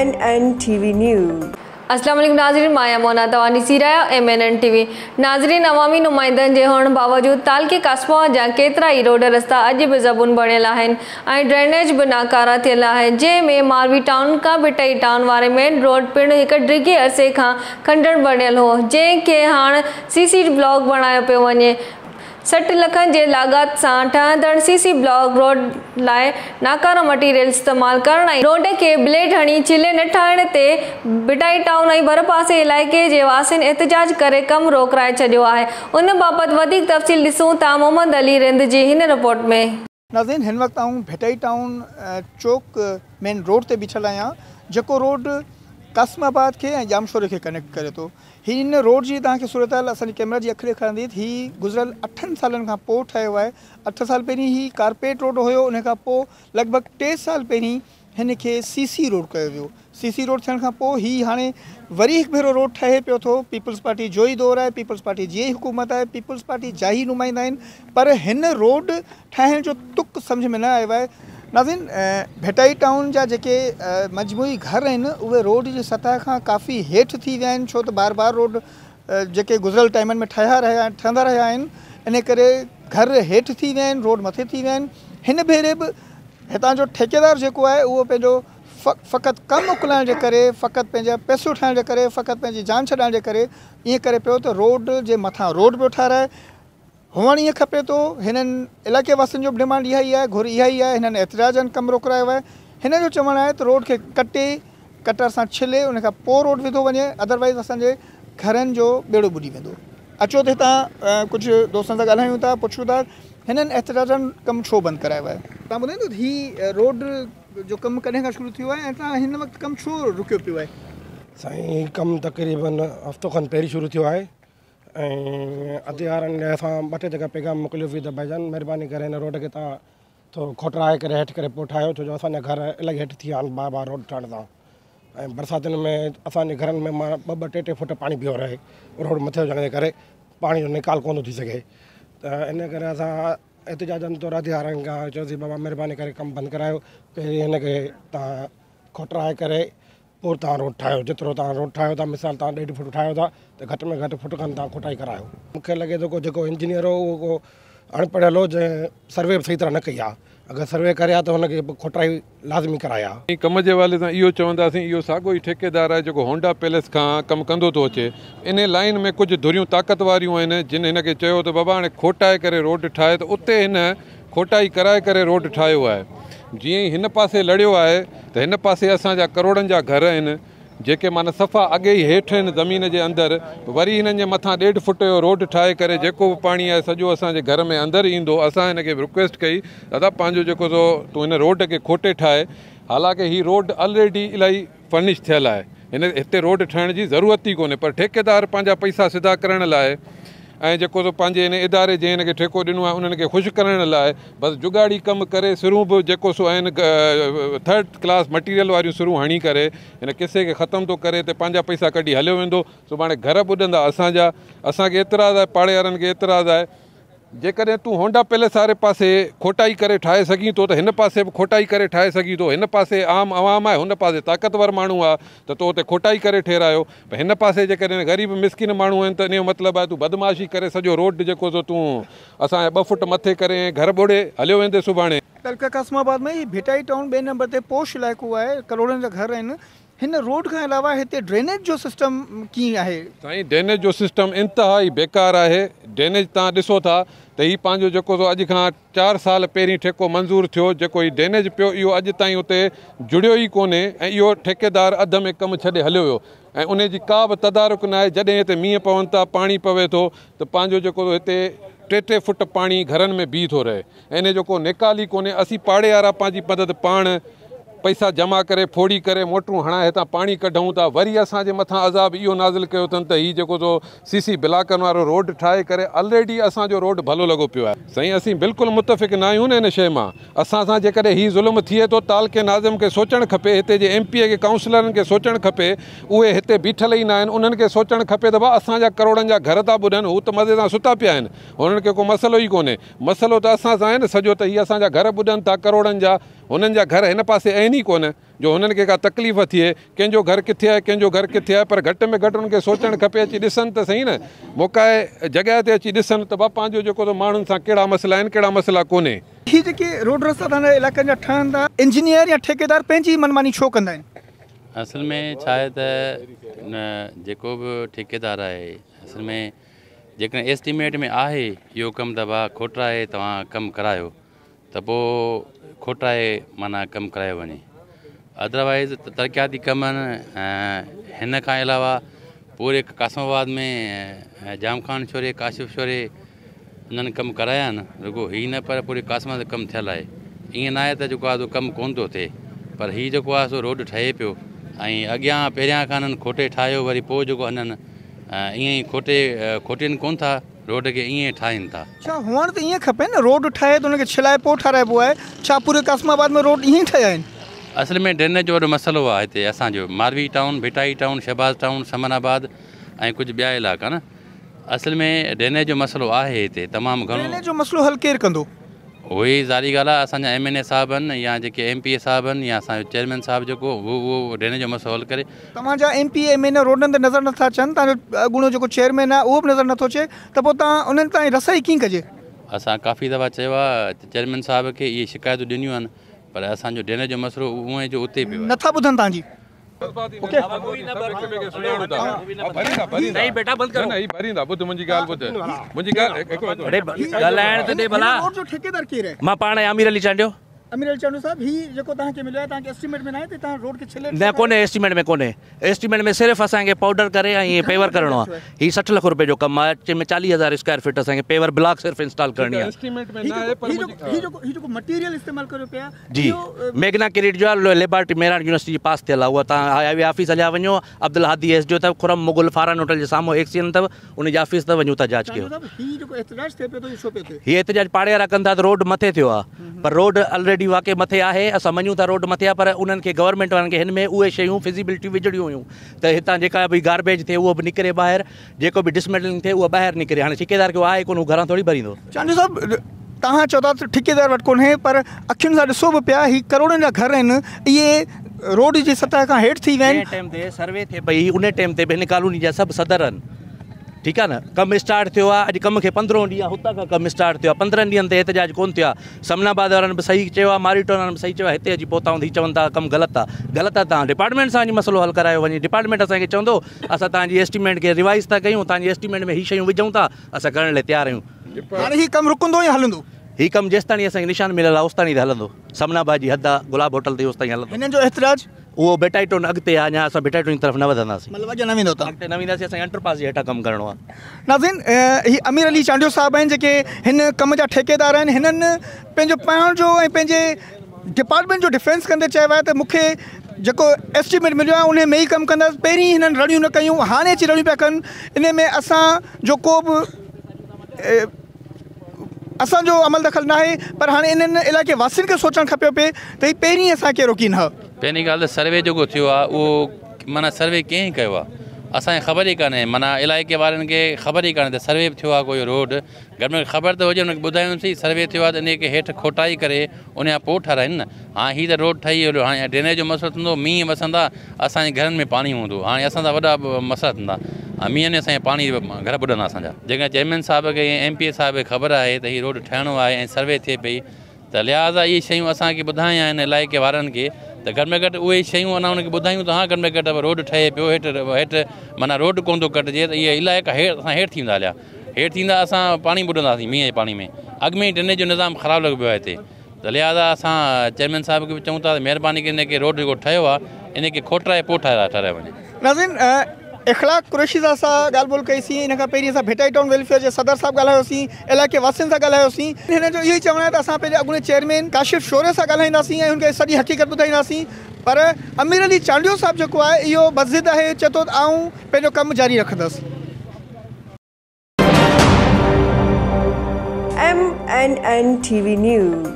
N N T V news. अस्सलाम वालेकुम नाज़रीन, माया मोना तव्हां ॾिसी रहिया आहियो एम एन एन टीवी। नाज़रीन, अवामी नुमाइंदनि जे हुअण बावजूद तालके कास्मा जा केतिरा ई रोड रस्ता अॼु बि ज़बून बणियल आहिनि ऐं ड्रेनेज बि नाकारा थियल आहे, जंहिंमें मारवी टाउन खां भिटई टाउन वारे मेन रोड पिणु हिकु डिघे अरसे खां खंडण बणियल हो, जंहिंखे हाणे सी सी ब्लॉक बणायो पियो वञे। 60 लखनि जे लागत सां ठहंदड़ सी सी ब्लॉक रोड लाइ नाकारा मटीरियल इस्तेमालु करण ऐं रोड खे ब्लेड हणी छिले न ठाहिण ते भिटाई टाउन ऐं भरपासे इलाइक़े जे वासियुनि एहतजाज करे कमु रोकराए छॾियो आहे। उन बाबति वधीक तफ़सील ॾिसूं था मोहम्मद अली रिंद जी हिन रिपोर्ट में। नाज़रीन, हिन वक़्तु आउं भिटाई टाउन चौक मेन रोड ते बीठल आहियां, जेको रोड कासिमाबाद खे ऐं जामशोरे खे कनेक्ट करे थो। हिन रोड जी तव्हांखे सूरत हाल असांजी कैमरा जी अखि ॾेखारींदी। हीउ गुज़िरियल 8 सालनि खां पोइ ठहियो आहे। 8 साल पहिरीं ही कारपेट रोड हुयो, उन खां पोइ लॻभॻि 3 साल पहिरीं हिन खे सी सी रोड कयो वियो। सी सी रोड थियण खां पोइ ही हाणे वरी हिकु भेरो रोड ठहे पियो थो। पीपल्स पार्टी जो ई दौर आहे, पीपल्स पार्टी जी ई हुकूमत आहे, पीपल्स पार्टी जा ई नुमाइंदा आहिनि, पर हिन रोड ठाहिण जो तुक सम्झ में न आयो आहे। नाज़रीन, भिटाई टाउन जा जेके मजमूई घर आहिनि उहे रोड जी सतह खां काफ़ी हेठि थी विया आहिनि, छो त बार बार रोड जेके गुज़िरियल टाइमनि में ठहंदा रहिया आहिनि, इन करे घर हेठि थी विया आहिनि, रोड मथे थी विया आहिनि। हिन भेरे बि हितां जो ठेकेदार जेको आहे उहो पंहिंजो फ़क़ति कमु उकलाइण जे करे, फ़क़ति पंहिंजा पैसो ठाहिण जे करे, फ़क़ति पंहिंजी जान छॾाइण जे करे ईअं करे पियो त रोड जे मथां रोड पियो ठाराए। हुअणु ईअं खपे थो, हिननि इलाइक़े वासियुनि जो बि डिमांड इहा ई आहे, घुर इहा ई आहे। हिननि एहतजाजनि कमु रोकरायो आहे। हिन जो चवणु आहे त रोड खे कटे, कटर सां छिले उन खां पोइ रोड विधो वञे, अदरवाइज़ असांजे घरनि जो ॿेड़ो ॿुॾी वेंदो। अचो त हितां कुझु दोस्तनि सां ॻाल्हायूं था, पुछूं था हिननि एहतजाजनि कमु छो बंदि करायो आहे। तव्हां ॿुधाईंदो हीउ रोड जो कमु कॾहिं खां शुरू थियो आहे ऐं तव्हां हिन वक़्तु कमु छो रुकियो पियो आहे? साईं, कमु तक़रीबन हफ़्तो खनि पहिरीं शुरू थियो आहे ऐं अधिकारनि लाइ असां 2-3 जॻह पैगाम मोकिलियोसीं त भाईजान महिरबानी करे हिन रोड खे तव्हां थोरो खोटराए करे हेठि करे पोइ ठाहियो, छो जो असांजा घर इलाही हेठि थी विया आहिनि बार बार रोड ठाहिण सां। ऐं बरसातियुनि में असांजे घरनि में माना 2-2, 3-3 फुट पाणी पियो रहे, रोड मथे हुजण जे करे पाणी जो निकाल कोन थो थी सघे। त इन करे असां एहतजाजनि तौर अधिकारनि खां चयोसीं बाबा महिरबानी करे कमु बंदि करायो, पहिरीं हिन खे तव्हां खोटराए करे पोइ तव्हां रोड ठाहियो। जेतिरो तव्हां रोड ठाहियो था, मिसाल तव्हां 1.5 फुट ठाहियो था त घटि में घटि फुट खनि तव्हां खोटाई करायो। मूंखे लॻे थो को जेको इंजीनियर हो उहो को अणपढ़ियल हो, जंहिं सर्वे बि सही तरह न कई आहे। अगरि सर्वे करे हा त हुनखे खोटाई लाज़मी कराया। कम जे हवाले सां इहो चवंदासीं, इहो साॻियो ई ठेकेदार आहे जेको होंडा पैलेस खां कमु कंदो थो अचे। इन लाइन में कुझु धुरियूं ताक़त वारियूं आहिनि जिन हिन खे चयो त बाबा हाणे खोटाए करे रोड ठाहे, त उते हिन खोटाई कराए करे रोड ठाहियो आहे। जीअं ई हिन पासे लड़ियो आहे त हिन पासे असांजा करोड़नि जा घर आहिनि जेके माना सफ़ा अॻे ई हेठि आहिनि ज़मीन जे अंदरि, वरी हिननि जे मथां 1.5 फुट जो रोड ठाहे करे जेको बि पाणी आहे सॼो असांजे घर में अंदरि ईंदो। असां हिन खे रिक्वेस्ट कई, दादा पंहिंजो जेको सो तूं हिन रोड खे खोटे ठाहे। हालांकि हीउ रोड ऑलरेडी इलाही फर्निश थियल आहे, हिन हिते रोड ठहिण जी ज़रूरत ई कोन्हे, पर ठेकेदार पंहिंजा पैसा सिधा करण लाइ ऐं जेको सो पंहिंजे हिन इदारे जंहिं हिनखे ठेको ॾिनो आहे उन्हनि खे ख़ुशि करण लाइ बसि जुगाड़ी कमु करे सिरूं बि जेको सो आहिनि थर्ड क्लास मटीरियल वारियूं सिरूं हणी करे हिन किस्से खे ख़तमु थो करे त पंहिंजा पैसा कढी हलियो वेंदो। सुभाणे घर ॿुॾंदा असांजा, असांखे एतिराज़ आहे, पाड़े वारनि खे एतिराज़ आहे। जेकॾहिं तूं होंडा पैलेस वारे पासे खोटाई करे ठाहे सघीं थो त हिन पासे बि खोटाई करे ठाहे सघीं थो। हिन पासे आम आवाम आहे, हुन पासे ताक़तवर माण्हू आहे त तो उते खोटाई करे ठहिरायो। पर हिन पासे जेकॾहिं ग़रीब मिसकिन माण्हू आहिनि त इन जो मतिलबु आहे तूं बदमाशी करे सॼो रोड जेको सो तूं असांजा 2 फुट मथे करे घर ॿोड़े हलियो वेंदे सुभाणे। तालुका कासिमाबाद में ही भिटाई टाउन 2 नंबर ते पोश इलाइक़ो आहे, करोड़नि जा घर आहिनि। हिन रोड खां अलावा हिते ड्रेनेज जो सिस्टम कीअं आहे? साईं, ड्रेनेज जो सिस्टम इंतिहाई बेकार आहे। ड्रेनेज तव्हां ॾिसो था त हीउ पंहिंजो जेको सो अॼु खां 4 साल पहिरीं ठेको मंज़ूर थियो, जेको हीउ ड्रेनेज पियो इहो अॼु ताईं उते जुड़ियो ई कोन्हे ऐं इहो ठेकेदार अध में कमु छॾे हलियो वियो ऐं उन जी का बि तदारुक न आहे। जॾहिं हिते मींहुं पवनि था, पाणी पवे थो त पंहिंजो जेको हिते 3-3 फुट पाणी घरनि में बीह थो रहे ऐं इन जो को निकाल ई कोन्हे। असीं पाड़े वारा पंहिंजी मदद पाण पैसा जमा करे फोड़ी करे मोटरूं हणाए हितां पाणी कढूं था, वरी असांजे मथां अज़ाब इहो नाज़िल कयो अथनि त हीउ जेको सो सी सी ब्लाकनि वारो रोड ठाहे करे ऑलरेडी असांजो रोड भलो लॻो पियो आहे। साईं, असीं बिल्कुलु मुतफ़िक़ न आहियूं न हिन शइ मां। असां सां जेकॾहिं हीउ ज़ुल्म थिए थो, तालके नाज़िम खे सोचणु खपे, हिते जे एम पी ए खे काउंसिलरनि खे सोचणु खपे, उहे हिते बीठल ई न आहिनि, उन्हनि खे सोचणु खपे त भाउ असांजा करोड़नि जा घर था ॿुॾनि, हू त मज़े सां सुता पिया आहिनि, हुननि खे को मसइलो ई कोन्हे। मसइलो त असां सां आहे न सॼो, त हीअ असांजा घर ॿुॾनि था करोड़नि जा, هنن جا گهر هن پاسي آهن ئي ڪونه جو هنن کي ڪا تڪليف ٿئي. ڪنهن جو گهر ڪٿي آهي، ڪنهن جو گهر ڪٿي آهي، پر گهٽ ۾ گهٽ انهن کي سوچڻ کپي، اچي ڏسن ته سهي نه، موقعي جڳهه تي اچي ڏسن ته با پنهنجو جيڪو ته ماڻهن سان ڪهڙا مسئلا آهن، ڪهڙا مسئلا ڪونهي. هي جيڪي روڊ رستا توهان جي علائقن جا ٺهن ٿا، انجنيئر يا ٺيڪيدار پنهنجي منماني ڇو ڪندا آهن؟ اصل ۾ ڇا آهي ته جيڪو به ٺيڪيدار آهي، اصل ۾ جيڪڏهن ايسٽيميٽ ۾ آهي اهو ڪم ته ڀاء کوٽرائي توهان ڪم ڪرايو ته پوء کوٽرائي معنيٰ ڪم ڪرايو وڃي، ادروائز ترقياتي ڪم آهن. هن کان علاوه پوري قاسم آباد ۾ جام خان شوري، ڪاشف شوري انهن ڪم ڪرايا آهن، رڳو هي نه پر پوري قاسم آباد ڪم ٿيل آهي. ائين نه آهي ته جيڪو آهي سو ڪم ڪونه ٿو ٿئي، پر هي جيڪو آهي سو روڊ ٺهي پيو ۽ اڳيان پهريان کان هنن کوٽي ٺاهيو، وري پوء جيڪو هنن ائين ئي کوٽي کوٽين ڪونه ٿا، روڊ کي ائين ئي ٺاهين ٿا. ڇا هئڻ ته ائين کپي نه، روڊ ٺاهي ته ان کي ڇلائي پوء ٺاراهبو آهي، ڇا پوري قاسم آباد ۾ روڊ ائين ئي ٺهيا آهن؟ اصل ۾ ڊرينيج جو وڏو مسئلو آهي هتي اسان جو، Marvi town, Bhittai town, Shahbaz town, Samanabad ۽ ڪجهه ٻيا علائقا نه، اصل ۾ ڊرينيج جو مسئلو آهي هتي تمام گهڻو. ڊرينيج جو مسئلو حل ڪير ڪندو؟ اهو ئي ظاهري ڳالهه آهي، اسان جا ايم اين اي صاحب آهن يا جيڪي ايم پي اي صاحب آهن يا اسان جو چيئرمين صاحب جيڪو هو اهو ڊرينيج جو مسئلو حل ڪري. توهان جا M P A, M N A روڊن تي نظر نٿا اچن، توهان جو اڳوڻو جيڪو چيئرمين آهي اهو به نظر نٿو اچي ته پوء توهان انهن تائين رسائي ڪيئن ڪجي؟ اسان ڪافي دفعا چيو آهي چيئرمين صاحب کي، اهي شڪايتون ڏنيون آهن، پر اسان جو ڊرينيج جو مسئلو اونئن جو اتي پيو آهي. نٿا ٻڌن توهان جي. مان پاڻ امير علي چانڊيو. امير علي چانڊيو صاحب، هي جيڪو توهان کي مليو آهي توهان کي ايسٽيميٽ ۾ ناهي ته توهان روڊ کي ڇلي نه ڪونهي، ايسٽيميٽ ۾ ڪونهي. ايسٽيميٽ ۾ صرف اسان کي پائوڊر ڪري ۽ پيور ڪرڻو آهي. هي 60 لک روپيه جو ڪم آهي، جنهن ۾ 40000 اسڪوائر فٽ اسان کي پيور بلاڪ صرف انسٽال ڪرڻي آهي. ايسٽيميٽ ۾ ناهي پر هي جيڪو هي جيڪو مٽيريل استعمال ڪريو پيا جي ميگنا ڪريٽ جو آهي، ليبارٽري مهراڻ يونيورسٽي جي پاس ٿيل آهي. اها توهان هاء وي آفيس هليا وڃو، عبدالهادي ايس ڊي او اٿو، خرم مغل فاران هوٽل جي سامهون ايڪسين اٿو، ان جي آفيس اٿو، وڃو ٿا جاچ ڪيو. هي جيڪو احتجاج ٿئي پيو ٿو اهو ڇو پيو ٿئي؟ هي احتجاج پاڙي وارا ڪن ٿا ته روڊ مٿي ٿيو آهي، پر روڊ الريڊي واقعي مٿي آهي، اسان مڃون ٿا روڊ مٿي آهي، پر انهن کي گورنمينٽ وارن کي هن ۾ اهي شيون فزيبلٽيون وجهڻيون هيون ته هتان جيڪا به گاربيج ٿئي اهو به نڪري ٻاهر، جيڪو به ڊسمينٽلنگ ٿئي اها ٻاهر نڪري. هاڻي ٺيڪيدار کي اها آهي ڪونه، هو گهران ٿوري ڀريندو. چانڊيو صاحب توهان چئو ٿا ته ٺيڪيدار وٽ ڪونهي، پر اکين سان ڏسو به پيا هي ڪروڙن جا گهر آهن، اهي روڊ جي سطح کان هيٺ ٿي ويا آهن. جنهن ٽائيم تي سروي ٿئي پئي ان ٽائيم تي به هن ڪالوني جا سڀ صدر آهن، ٺيڪ آهي نه، ڪم اسٽارٽ ٿيو آهي، اڄ ڪم کي 15 ڏينهن هتان کان ڪم اسٽارٽ ٿيو آهي، 15 ڏينهن تي احتجاج ڪونه ٿيو آهي. سمن آباد وارن به صحيح چيو آهي، ماري ٽائون وارن به صحيح چيو آهي، هتي اچي پهتا هوندا هي چون ٿا ڪم غلط آهي، غلط آهي توهان ڊپارٽمينٽ سان وڃي مسئلو حل ڪرايو وڃي، ڊپارٽمينٽ اسان کي چوندو اسان توهان جي ايسٽيميٽ کي ريوائز ٿا ڪيون، توهان جي ايسٽيميٽ ۾ هي شيون وجهون ٿا، اسان ڪرڻ لاء تيار آهيون. هاڻي هي ڪم رڪندو يا هلندو؟ هي ڪم جيستاڻي اسان کي نشان مليل آهي اوستاڻي ته هلندو. سمن آباد جي حد آهي، گلاب هوٽل تائين اوستائين هلندو. هنن جو احتجاج؟ اهو ڀٽائي ٽائون اڳتي آهي، اڃا اسان ڀٽائي ٽائون جي طرف نه وڌنداسين. مطلب اڳيان نه ويندو توهان؟ اڳتي نه وينداسين، اسان کي انڊر پاس جي هيٺان ڪم ڪرڻو آهي. ناظرين هي امير علي چانڊيو صاحب آهن جيڪي هن ڪم جا ٺيڪيدار آهن، هنن پنهنجو پاڻ جو ۽ پنهنجي ڊپارٽمينٽ جو ڊفينس ڪندي چيو آهي ته مون کي جيڪو ايسٽيميٽ مليو آهي انهي ۾ ئي ڪم ڪندس، پهرين هنن رڙيون نه ڪيون هاڻي اچي رڙيون پيا ڪن، انهي ۾ اسان جو ڪو به اسان جو عمل دخل ناهي، پر هاڻي انهن علائقي واسين کي سوچڻ کپيو پئي ته هي پهرين اسان کي روڪين ها. پهرين ڳالهه ته سروي جيڪو ٿيو آهي اهو معنيٰ سروي ڪنهن ڪيو آهي اسان کي خبر ئي ڪانهي، معنيٰ علائقي وارن کي خبر ئي ڪانهي ته سروي به ٿيو آهي ڪو اهو روڊ، گهٽ ۾ گهٽ خبر ته هجي انهن کي ٻڌايون سهي سروي ٿيو آهي ته انهي کي هيٺ کوٽائي ڪري ان جا پوء ٺهرائين نه. هاڻي هي ته روڊ ٺهي ويو، هاڻي ڊرينيج جو مسئلو ٿيندو، مينهن وسندا اسان جي گهرن ۾ پاڻي هوندو، هاڻي اسان سان وڏا مسئلا ٿيندا، مينهن ۾ اسان جا پاڻي گهر ٻڏندا اسان جا. جيڪڏهن چيئرمين صاحب کي ۽ ايم پي اي صاحب کي خبر آهي ته هي روڊ ٺهڻو آهي ۽ سروي ٿئي پئي ته لهٰذا اهي شيون اسان کي ٻڌايون آهن علائقي وارن کي ته گهٽ ۾ گهٽ اهي شيون اڃا انهن کي ٻڌايون ته ها گهٽ ۾ گهٽ روڊ ٺهي پيو هيٺ هيٺ معنيٰ روڊ ڪونه ٿو ڪٽجي ته اهي علائقا هيٺ اسان هيٺ ٿي ويندا هليا، هيٺ ٿيندا اسان پاڻي ٻڏنداسين مينهن جي پاڻي ۾، اڳ ۾ ئي ڊرينيج جو نظام خراب لڳو پيو آهي هتي ته لهٰذا اسان چيئرمين صاحب کي به چئون ٿا ته مهرباني ڪري ان کي روڊ جيڪو ٺهيو آهي ان کي کوٽرائي پوء ٺهرايو وڃي. ناظرين اخلاق قريشي صاحب سان ڳالهه ٻولهه ڪئي سين، ان کان پهرين اسان ڀٽائي ٽائون ويلفيئر جي صدر صاحب ڳالهايوسين، علائقي واسين سان ڳالهايوسين، هنن جو اهو ئي چوڻ آهي ته اسان پنهنجي اڳوڻي چيئرمين ڪاشف شوري سان ڳالهائينداسين ۽ هن کي سڄي حقيقت ٻڌائينداسين، پر امير علي چانڊيو صاحب جيڪو آهي اهو بضد آهي، چئي ٿو ته آئون پنهنجو ڪم جاري رکندس. M N N T V news.